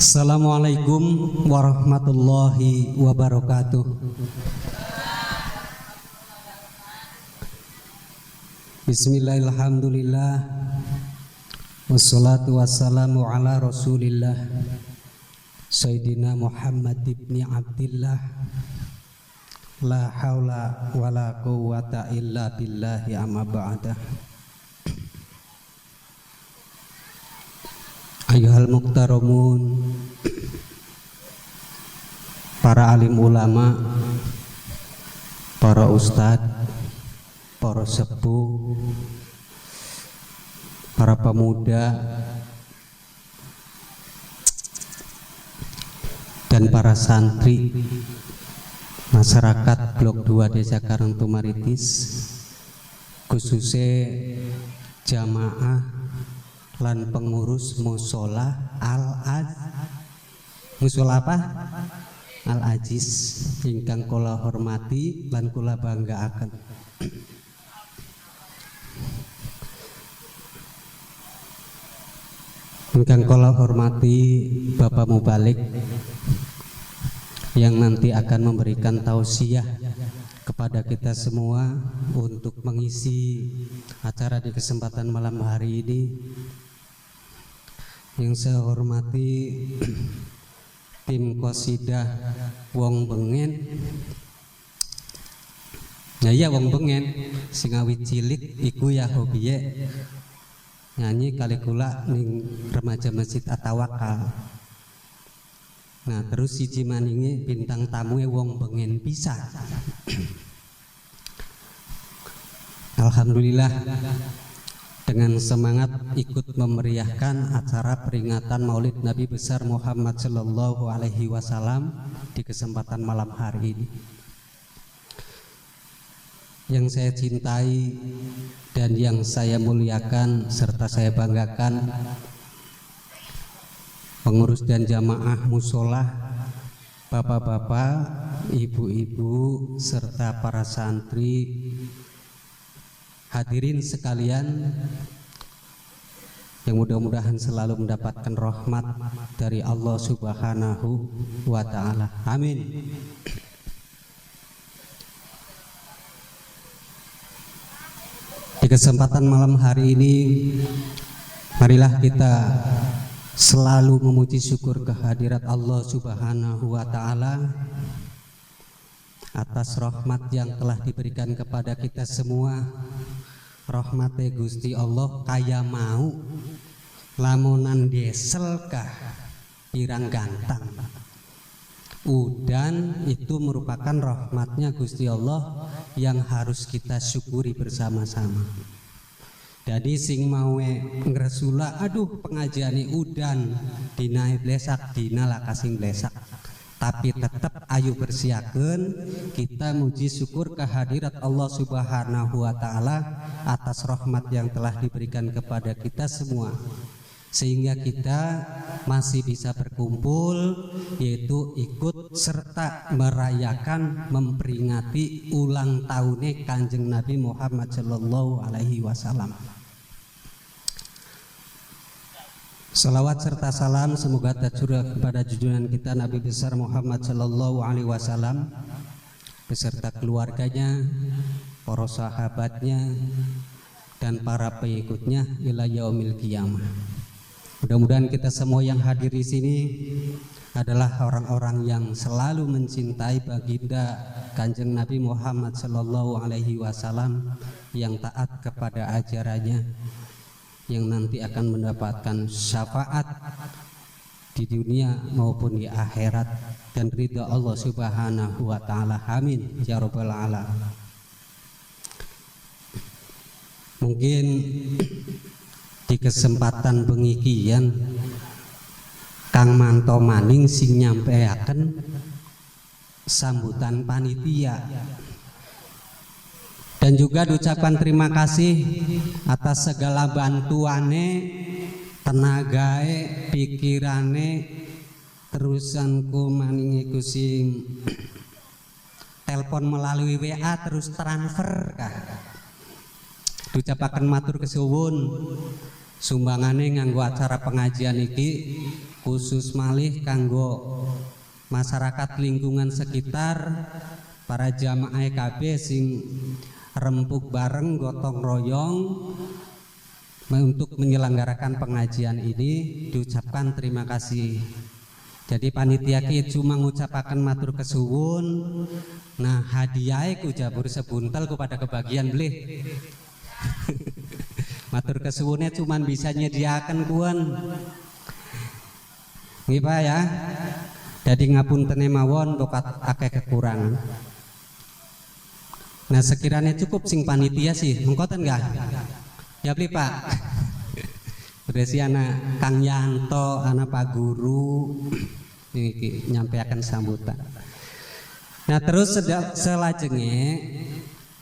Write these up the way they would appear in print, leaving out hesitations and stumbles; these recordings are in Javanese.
Assalamualaikum warahmatullahi wabarakatuh. Bismillahirrahmanirrahim. Wassalatu wassalamu ala rasulillah Sayyidina Muhammad ibni Abdillah. La haula wala quwwata illa billahi amma ba'da. Ayuhal muktaramun, para alim ulama, para ustadz, para sepuh, para pemuda, dan para santri masyarakat Blok 2 Desa Karangtumaritis, khususnya jamaah lan pengurus musola Al-Az, musola apa? Al-Aziz ingkang kula hormati lan kula banggaaken. Ingkang kula hormati Bapak Mubalik yang nanti akan memberikan tausiah kepada kita semua untuk mengisi acara di kesempatan malam hari ini. Yang saya hormati tim Qasidah Wong Bengen. Ya iya Wong Bengen sing awit cilik iku ya hobiye nyanyi kali kula ning remaja Masjid At-Tawakal. Nah terus siji maninge bintang tamue Wong Bengen bisa. Alhamdulillah dengan semangat ikut memeriahkan acara peringatan Maulid Nabi besar Muhammad Sallallahu Alaihi Wasallam di kesempatan malam hari ini. Yang saya cintai dan yang saya muliakan serta saya banggakan, pengurus dan jamaah musola, bapak-bapak, ibu-ibu, serta para santri, hadirin sekalian yang mudah-mudahan selalu mendapatkan rahmat dari Allah Subhanahu wa Ta'ala. Amin. Di kesempatan malam hari ini, marilah kita selalu memuji syukur kehadirat Allah Subhanahu wa Ta'ala atas rahmat yang telah diberikan kepada kita semua. Rahmate Gusti Allah kaya mau lamunan diesel kah pirang gantang. Udan itu merupakan rahmatnya Gusti Allah yang harus kita syukuri bersama-sama. Jadi sing maue ngresula, aduh pengajiane udan dinae blesak, dina lah kasing blesak. Tapi tetap ayo bersiakeun kita muji syukur kehadirat Allah Subhanahu wa Ta'ala atas rahmat yang telah diberikan kepada kita semua, sehingga kita masih bisa berkumpul, yaitu ikut serta merayakan memperingati ulang tahunnya Kanjeng Nabi Muhammad Sallallahu Alaihi Wasallam. Salawat serta salam semoga tercurah kepada junjungan kita Nabi besar Muhammad Sallallahu Alaihi Wasallam beserta keluarganya, para sahabatnya, dan para pengikutnya ila yaumil qiyamah. Mudah-mudahan kita semua yang hadir di sini adalah orang-orang yang selalu mencintai baginda Kanjeng Nabi Muhammad Sallallahu Alaihi Wasallam, yang taat kepada ajarannya, yang nanti akan mendapatkan syafaat di dunia maupun di akhirat dan ridha Allah Subhanahu wa Ta'ala. Amin ya rabbal alamin. Mungkin di kesempatan pengikian Kang Manto maning sing nyampeaken sambutan panitia. Dan juga diucapkan terima kasih atas segala bantuane, tenagae, pikirane, terusanku maning iku sing telepon melalui WA terus transfer kah. Diucapaken matur kesuwun sumbangane nganggo acara pengajian iki. Khusus malih kanggo masyarakat lingkungan sekitar, para jamaah EKB sing rempuk bareng gotong royong untuk menyelenggarakan pengajian ini, diucapkan terima kasih. Jadi panitia ki cuma mengucapkan matur kesuwun. Nah, hadiah ku jabur sebuntel ku pada kebagian beli. Matur kesuwunnya cuman bisa nyediakan kuan. Nggih, Pak, ya. Jadi ngapuntene mawon bokat akeh kekurangan. Nah, sekiranya cukup sing panitia sih, mengkoten enggak? Ya beli, Pak. Berarti anak Kang Yanto, anak Pak Guru ini nyampeaken sambutan. Nah, terus selajengnya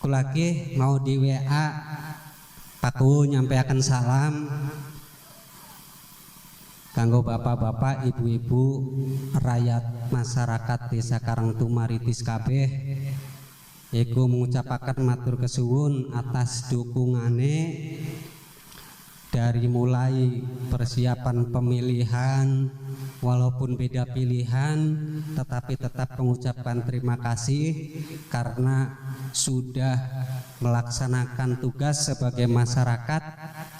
kulaki mau di WA Pak Kuwu nyampeaken salam kanggo bapak-bapak, ibu-ibu, rakyat masyarakat Desa Karangtumaritis kabeh, iku mengucapkan matur kesuwun atas dukungane dari mulai persiapan pemilihan. Walaupun beda pilihan, tetapi tetap mengucapkan terima kasih karena sudah melaksanakan tugas sebagai masyarakat,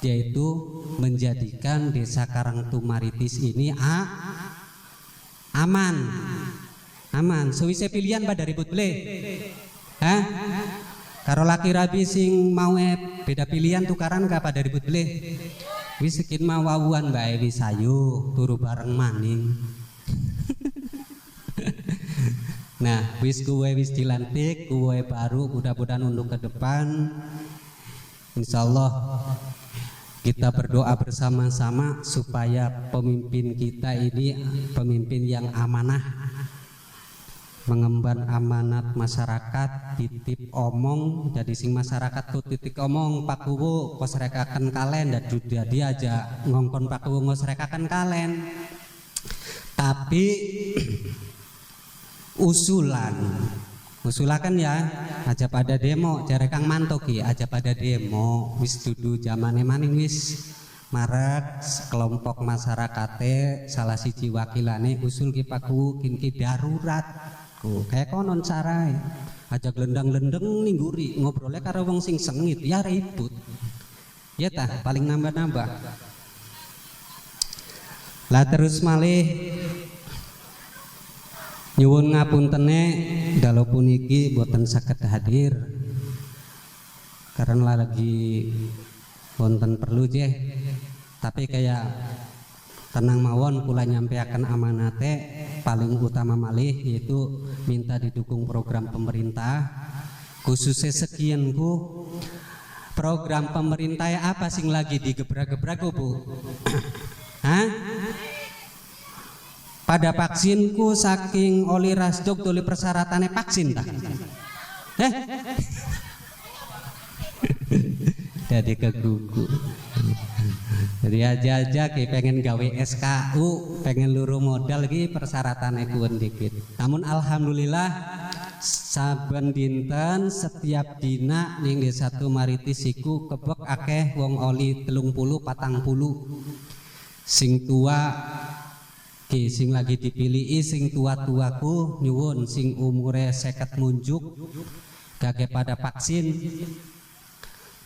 yaitu menjadikan Desa Karangtumaritis ini aman aman. Suwise pilihan pada ribut beli? Hah? Karo laki rabi sing mau beda pilihan tukaran gak pada ribut beli? Wis sekin mau wawuan bae, wis ayo turu bareng maning. Nah, wis kuwe wis dilantik, kuwe baru, mudah-mudahan untuk ke depan insyaallah kita berdoa bersama-sama supaya pemimpin kita ini pemimpin yang amanah, mengemban amanat masyarakat, titip omong. Jadi sing masyarakat tuh titip omong, "Pak Kuwu kosrekaken kalen," dan dia aja ngongkon Pak Kuwu ngosrekaken kalen. Tapi usulan usulan ya aja pada demo, jare Kang Mantoki aja pada demo, wis dudu zamane maning. Wis marak kelompok masyarakate salah siji wakilane usul ki, "Pak Kuwu, ki darurat ku kayak konon carai aja gelendang-gelendeng ningguri ngobrolnya karo wong sing sengit, ya ribut ya tah, paling nambah-nambah lah." Terus malih nyuwun ngapuntene dalu puniki boten saged hadir karena lagi wonten perlu je, tapi kayak tenang mawon, kula nyampeaken amanate paling utama malih yaitu minta didukung program pemerintah, khususnya sekian ku program pemerintah apa sing lagi digebrak-gebrak, Bu? Hah? Pada vaksinku saking oli rasdok tuli persyaratannya vaksin tak? Eh? Jadi kegugu. Jadi aja-aja ki pengen gawe SKU, pengen luru modal ki persyaratannya kuwen dikit. Namun alhamdulillah saben dinten setiap dina ning Desa Tumaritis iku kebek akeh wong oli 30 40. Sing tua ki sing lagi dipilih, sing tua-tuaku nyuwun sing umure 50 munjuk gage pada vaksin.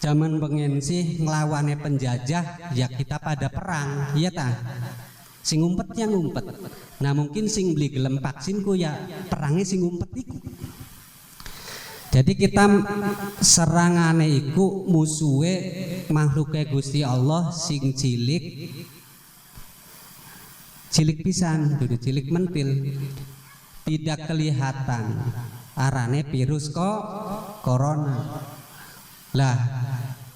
Zaman bengen sih nglawane penjajah ya kita pada perang, iya ta? Sing ngumpet yang ngumpet. Nah, mungkin sing beli gelem vaksin ku ya perangnya sing ngumpet iku. Jadi kita serangane iku musuhe makhluke Gusti Allah sing cilik, cilik pisan, dudu cilik mentil, tidak kelihatan, arane virus kok corona. Lah,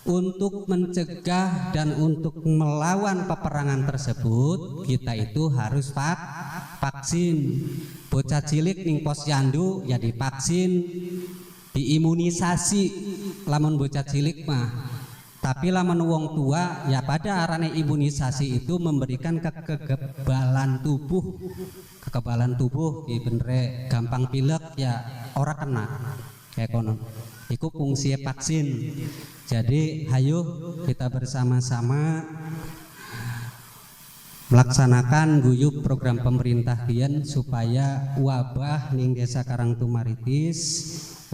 untuk mencegah dan untuk melawan peperangan tersebut kita itu harus vaksin. Bocah cilik ning posyandu ya divaksin, diimunisasi lamun bocah cilik mah. Tapi lamun wong tua ya pada arane imunisasi itu memberikan kekebalan tubuh. Kekebalan tubuh ki bener gampang pilek ya ora kena kayak konon. Iku fungsi vaksin. Jadi hayu kita bersama-sama Melaksanakan guyup program pemerintah kian supaya wabah ning Desa Karangtumaritis,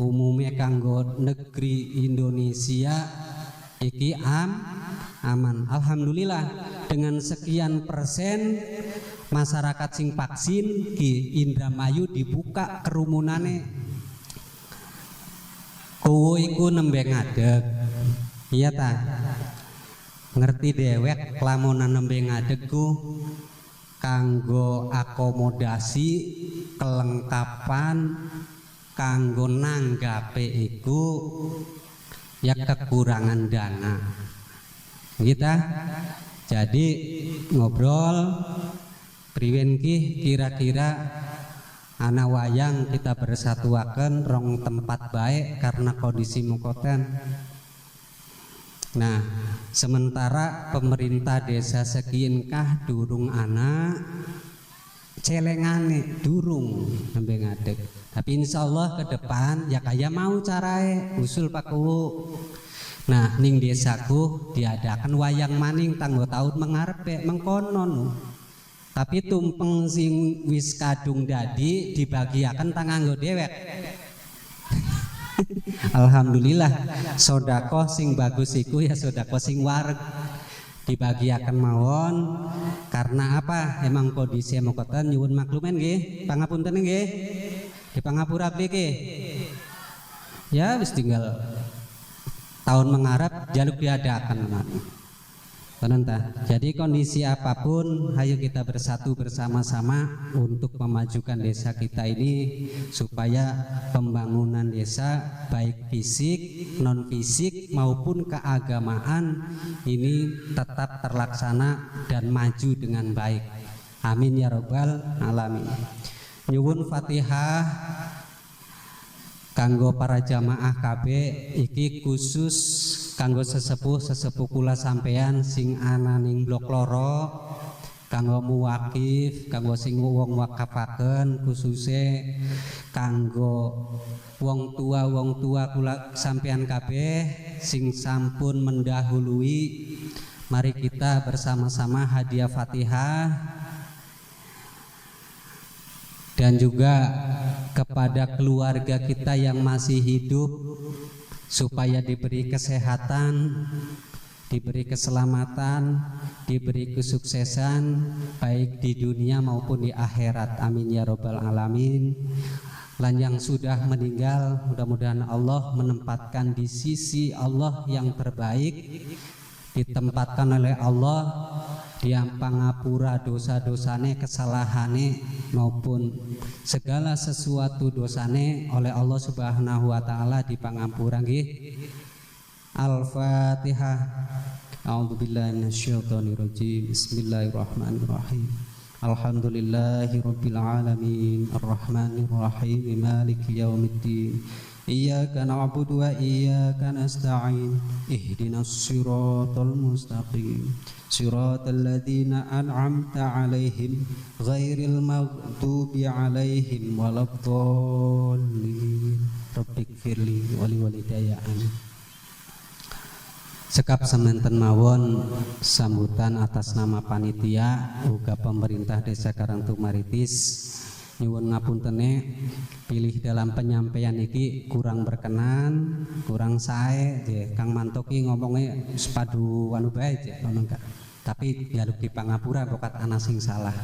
umumnya kanggo negeri Indonesia iki aman. Alhamdulillah, dengan sekian persen masyarakat sing vaksin di Indramayu dibuka kerumunane. Kuwu iku nembe ngadeg. Iya ta? Ngerti dewek lamun nembe ngadeg ku kanggo akomodasi, kelengkapan kanggo nanggape iku ya kekurangan dana kita. Jadi ngobrol priwen ki kira-kira ana wayang kita bersatuaken rong tempat baik karena kondisi mengkoten. Nah, sementara pemerintah desa sekienkah durung ana celengane, durung nembe ngadeg. Tapi insya Allah ke depan ya kaya mau carae usul Pak Kuwu. Nah, ning desaku diadakan wayang maning tanggo tahun mengarepe mengkono nu. Tapi tumpeng sing wis kadung dadi dibagiaken tang nganggo dewek. Alhamdulillah, sodakoh sing bagus iku ya sodakoh sing wareg, dibagiaken mawon. Karena apa? Emang kondisi mengkoten, nyuwun maklumen nggih, pangapunten nggih, dipangapura nggih. Ya wis, tinggal tahun mengarep jaluk diadakan. Tenan ta? Jadi kondisi apapun, ayo kita bersatu bersama-sama untuk memajukan desa kita ini supaya pembangunan desa baik fisik, non fisik maupun keagamaan ini tetap terlaksana dan maju dengan baik. Amin ya robbal alamin. Nyuwun Fatihah kanggo para jamaah KB iki, khusus kanggo sesepuh-sesepuh kula sampean sing ana ning blok loro, kanggo muwakif, kanggo sing wong wakafaken, khususe kanggo wong tua, wong tua kula sampean kabeh sing sampun mendahului. Mari kita bersama-sama hadiah Fatihah dan juga kepada keluarga kita yang masih hidup supaya diberi kesehatan, diberi keselamatan, diberi kesuksesan baik di dunia maupun di akhirat. Amin ya robbal alamin. Dan yang sudah meninggal, mudah-mudahan Allah menempatkan di sisi Allah yang terbaik, ditempatkan oleh Allah dia pangapura dosa-dosane, kesalahane, maupun segala sesuatu dosane oleh Allah Subhanahu wa taala di pangampura nggih. Al-Fatihah. A'udzu billahi minasyaitonir rajim. Bismillahirrahmanirrahim. Alhamdulillahi rabbil alamin, arrahmanir rahim, maliki yaumiddin. Iyyaka na'budu wa iyyaka nasta'in. Ihdinas siratal mustaqim. Siratal ladzina an'amta 'alaihim ghairil maghdubi 'alaihim waladdallin. Rabbighfirli wa liwalidayya. Amin. Cekap semanten mawon sambutan atas nama panitia uga pemerintah Desa Karangtumaritis. Nyuwun ngapuntene pilih dalam penyampaian iki kurang berkenan, kurang sae je. Kang Mantoki ngomongnya sepadu anu bae je ngono. Tapi jaluk di pangapura bokat ana sing salah.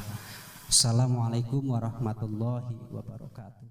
Assalamualaikum warahmatullahi wabarakatuh.